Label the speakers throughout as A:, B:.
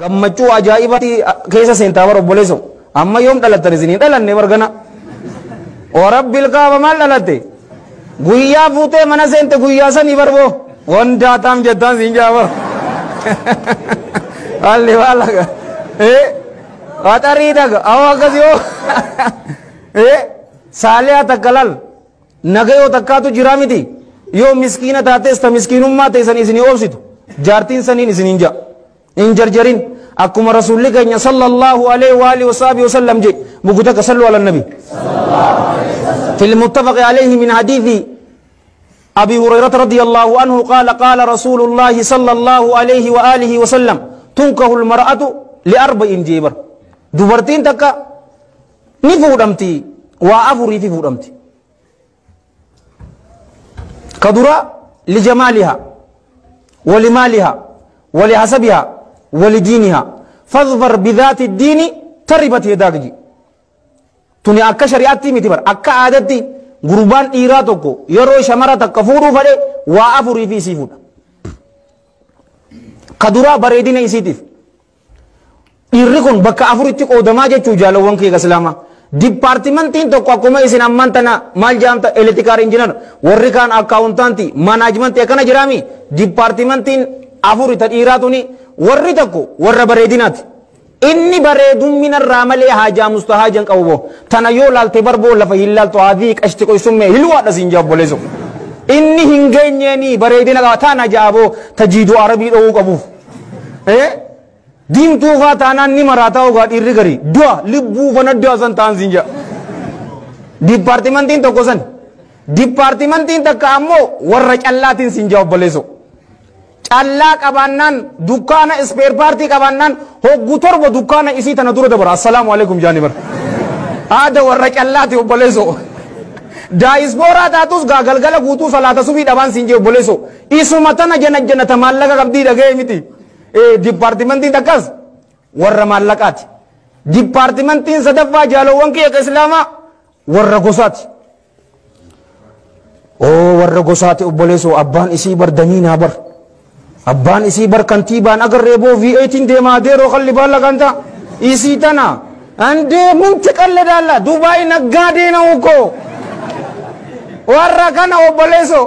A: Gammachuu ajaa'ibaatti keessa seentaa bara obboleesso. Amma yoom dhalattan isin hin dhalanne bargana. Warabbil kaaba maal dhalatte? Guyyaa fuutee mana seente guyyaa sanii barboo. Wandaa taam jettaan siin jaa bar. Alli waalaga. Waxarii daga. Awwa akkas yoo. Saaliyaa takka lal. Nagayoo takkaatu jiraa miti. Yoo miskiina taates ta miskiinummaa ta'e san isinii oobsitu. Jaartiin saniin isiniin ja'a. Hin jarjarin. Akkuma rasuulli keenya sallallahu alaihi wa alihi wasaabi wasallam je mugutaka sallu ala nabi. في المتفق عليه من حديث أبي هريرة رضي الله عنه قال قال رسول الله صلى الله عليه وآله وسلم تنكه المرأة لأربع جيبر دبرتين تكا نفودمتي وأفري في فودمتي كدرة لجمالها ولمالها ولحسبها ولدينها فاظفر بذات الدين تربت يداك جي tuni akka shari'aatti miti bar akka aadaatti gurbaan dhiiraa tokko yeroo shamara takka fuudhuu fedhe waa afurii fi isii fuudha. Ka duraa bareedina isiitiif. Dhiirri kun bakka afuritti qoodamaa jechuu jaalawwan kee islaamaa. Dipaartimentiin tokko akkuma isin ammaan tana maal jedhamta electrical engineer warri kaan akkaawuntaantii maanaajmentii akkana jiraami dipaartimentiin afuri ta dhiiraa tuni warri tokko warra bareedinaati. Inni bareedummina irraa malee haajaa mustahaajan qabu boo. Tana yoo laalte barboo lafa hin laaltu haadhii qashti qoysummee hilwaadha siin jaabboleessu. Inni hin geenyeeni bareedina qaba tana jaaboo tajiiduu arabii dhoowuu qabuuf. Diimtuu faa taanaan ni maraataa ogaa dhiirri garii du'a libbuu fana du'a san ta'an siin jaa. Dipaartimentiin tokko san. Dipaartimentiin takka ammoo warra callaatiin siin jaabboleessu. Callaa qabaannaan dukkaana ispeer paartii qabaannaan hoggu torba dukkaana isii tana dura dabara assalaamu alaikum jaani bar. Aada warra callaati obboleesso. Daayispooraa taatus gaa galgala guutuu salaata subii dhabaan siin jee obboleesso. Isuma tana jana janata maallaqa qabdii dhaga'ee miti. Dipaartimentiin takkas warra maallaqaati. Dipaartimentiin sadaffaa jaalowwan kiyya ka islaamaa warra gosaati. Oo warra gosaati obboleesso abbaan isii bar damiinaa bar. Abbaan isii bar kantiibaan agarree boo V8 deemaa deeroo kalli baalla kan ta'a. Isii tana andee munti qalle daalla Dubaay naggaadee na ukkoo. Warra kana obboleesso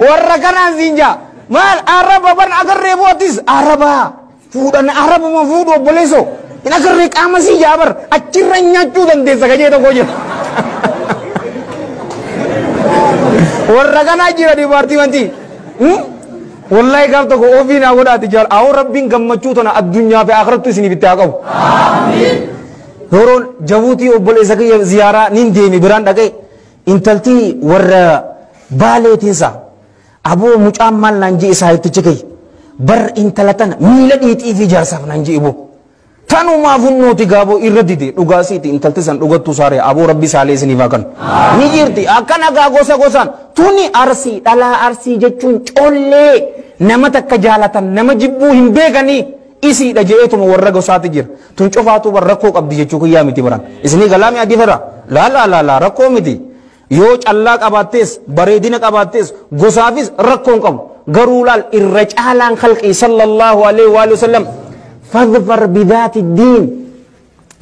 A: warra kanaan siin jaa maal araba bar agarree bootis araba fuudhan arabuma fuudhu obboleesso hin agarree qaama sii jaa bar achirra nyaachuu dandeessa gajee tokko jira. Warra kanaa jira dipaartimentii. Wallahi gaaf tokko ofii naa godhaati jaal awoo rabbiin gammachuu tana addunyaa fi akhirattu isiniif itti haa qabu. Yeroon Jabuutii obboleessa kiyya ziyaaraa nin deeme biraan dhaqee intaltii warra baaleetiinsa aboo mucaan maal naan jee isaa itti kiyya bar intala tana miila dhiixii fi jaarsaaf naan jee iboo. Tanumaaf hunnooti gaaboo irra dide dhugaasiiti intalti san dhugattuu saaree aboo rabbi saalee isiniif haa kennu. Ni jirti akkana gaa gosa gosaan tuni arsii dhalaa arsii jechuun collee nama takka jaalatan nama jibbuu hin beekanii isiidha je'eetuma warra gosaati jira. Tun cofaatu bar rakkoo qabdi jechuu kiyyaa miti baran. Isinii galaami adii fira laa laa laa laa rakkoo miti. Yoo callaa qabaattees bareedina qabaattees gosaafis rakkoo hin qabu. Garuu laal irra caalaan khalqii sallallahu alaihi wa sallam فاظفر بذات الدين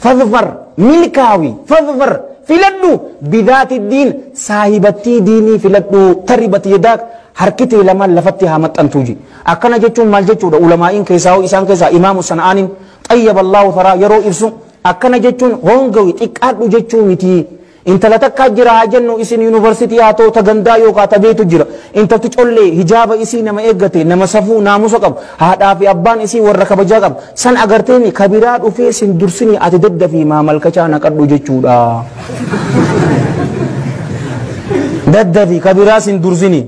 A: فاظفر ملكاوي فاظفر فلدو بذات الدين صاحبتي ديني فلدو تربت يداك حركتي لما لفتها متنتوجي أكنا جتشون مال جتشون علماء كيساو إسان كيسا إمام الصنعان طيب الله ثرى يرو إفسو أكنا جتشون هونغوي تكادو جتشون متي intala takka jira haa jennu isin yuunivarsiitii haa ta'u ta gandaa yookaan ta beetu jira intalti collee hijaaba isii nama eeggate nama safuu naamusa qabu haadhaa fi abbaan isii warra kabajaa qabu san agarteeni kabiraa dhufee sin dursini ati daddafii maamalkachaa naqadhu jechuudha. Daddafii kabiraa sin dursini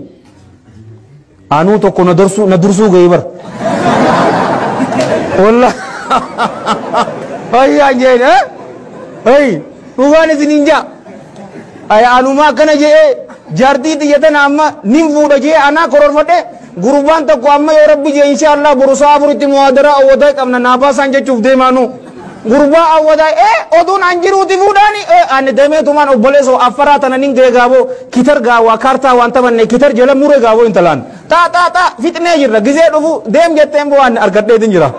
A: anuu tokko na dursuu ga'ee bara. Walla fayyaan jeen hey dhugaan isin hin jaa. Ay anuma akkana jedhee jaartii xiyya tana amma nin fuudha jedhee anaa kororfadhe gurbaan tokko amma yoo rabbi jedhe insha Allah boru sa'a afuritti muhaadaraa awwataa qabna naa baasaan jechuuf deemaanu. Gurbaa awwadaa oduun an jiruuti fuudhaani ani deemeetumaan obboleessoo affaraa tana nin gee gaaboo kitar gaawaa kaartaa waan taphanne kitar jala muree gaaboo intalaan taa taa taa fixnee jirra gizee dhufu deem jetteen boo ani argadheetin jira.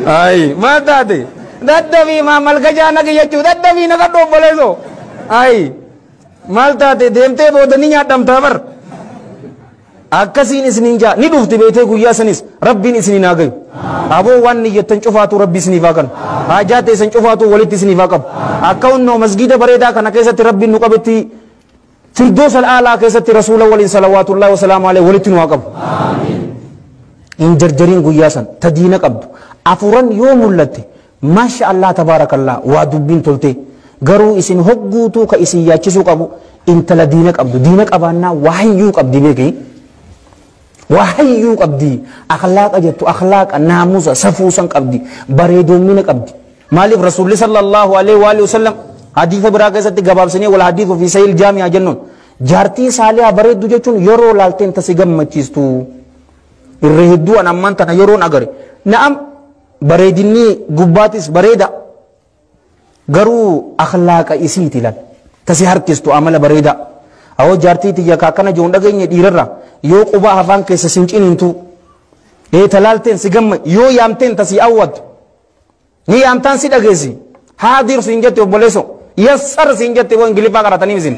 A: Ay maal taate daddabii maa malkajaa nagi jechuu daddabii naqadhu obboleessoo ay maal taate deemtee booda ni nyaadhamtaa bar. Akkasiin isiniin jaa ni dhufti beetee guyyaa sanis rabbiin isiniin haa gayu. Aboo waan niyyattan cufaatu rabbi isiniif haa kanu. Haajaa teessan cufaatu walitti isiniif haa qabu. Akka hunnoo masgiida bareedaa kana keessatti rabbiin nu qabetti firdoos al'aalaa keessatti rasuula waliin salawaatullaahi wasalaamu alaihi walitti nu haa qabu. Hin jarjariin guyyaa san ta diina qabdu. Afuran yoo mul'atte maasha Allah tabaarakallah waa dubbiin tolte. Garuu isin hogguutuu ka isin yaachisuu qabu intala diina qabdu. Diina qabaannaa waayyuu qabdi beeki. Waayyuu qabdi. Akhlaaqa jettu akhlaaqa naamusa safuusan qabdi. Bareedoomina qabdi. Maaliif rasuulli sallallahu alaihi wa alihi wasallam hadiisa biraa keessatti gabaabsanii wal hadiisu fi sahih jaami'a jennuun jaartii saalihaa bareeddu jechuun yeroo laalteen tasi gammachiistu. Irra hedduu an ammaan tana yeroon agare. Na'am bareedinni gubbaatis bareeda. Garuu akhlaaqa isiiti laal. Tasi harkistu amala bareeda. Awoo jaartii tiyya ka akkana jiruun dhageenye dhiirarra yoo qubaa afaan keessa sin ciniintu. Talaalteen si gamma yoo yaamteen tasii awwattu. Ni yaamtaan si dhageessi. Haadir siin jette obboleesso. Yassar siin jette boo ingiliffaa qaratanii isin.